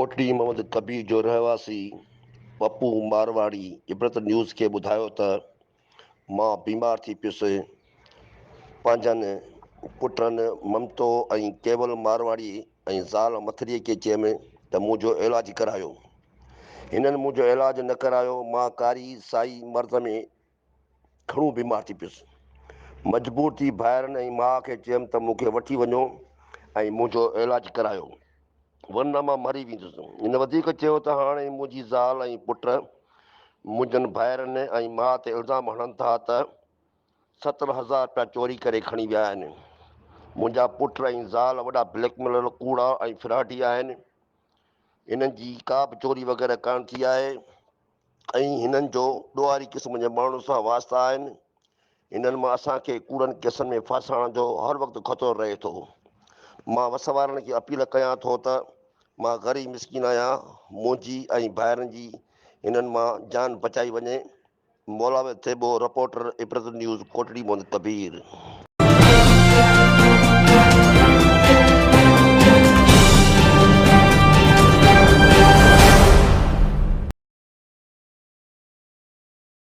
ڪوٽڙي محمد ڪبير جو رهواسي پپو مارواڙي عبرت نيوز کي ٻڌايو ته مان بيمار ٿي پيس، پنهنجن پٽن ممتو ۽ ڪيول مارواڙي ۽ زال مٿريء کي چيم ته منهنجو علاج ڪرايو. هنن منهنجو علاج نه ڪرايو، مان ڪاري سائي مرض ۾ گهڻو بيمار ٿي پيس. مجبور ٿي ڀائرن ۽ ماء کي چيم ته مون کي وٺي وڃو ۽ منهنجو علاج ڪرايو، ورنه مان مري ويندس. هن وڌيڪ چيو ته هاڻي منهنجي زال ۽ پٽ منهنجن ڀائرن ۽ ماء تي الزام هڻن ٿا ته 70,000 رپيا چوري ڪري کڻي ويا آهن. منهنجا پٽ ۽ زال وڏا بليڪ ميلر، ڪوڙا ۽ فراڊي آهن. هنن جي ڪا به چوري وغيره ڪانه ٿي آهي ۽ هنن جو ڏوهاري قسم جي ماڻهن سان واسطا آهن. هنن مان اسان کي ڪوڙن ڪيسن ۾ ڦاسائڻ جو هر وقت خطرو رهي ٿو. مان وس وارن کي اپيل ڪيان ٿو ته مان غريب مسڪين آهيان، منهنجي ۽ ڀائرن جي هنن مان جان بچائي وڃي. مولاوي ٿيٻو، رپورٽر، عبرت نيوز، ڪوٽڙي محمد ڪبير.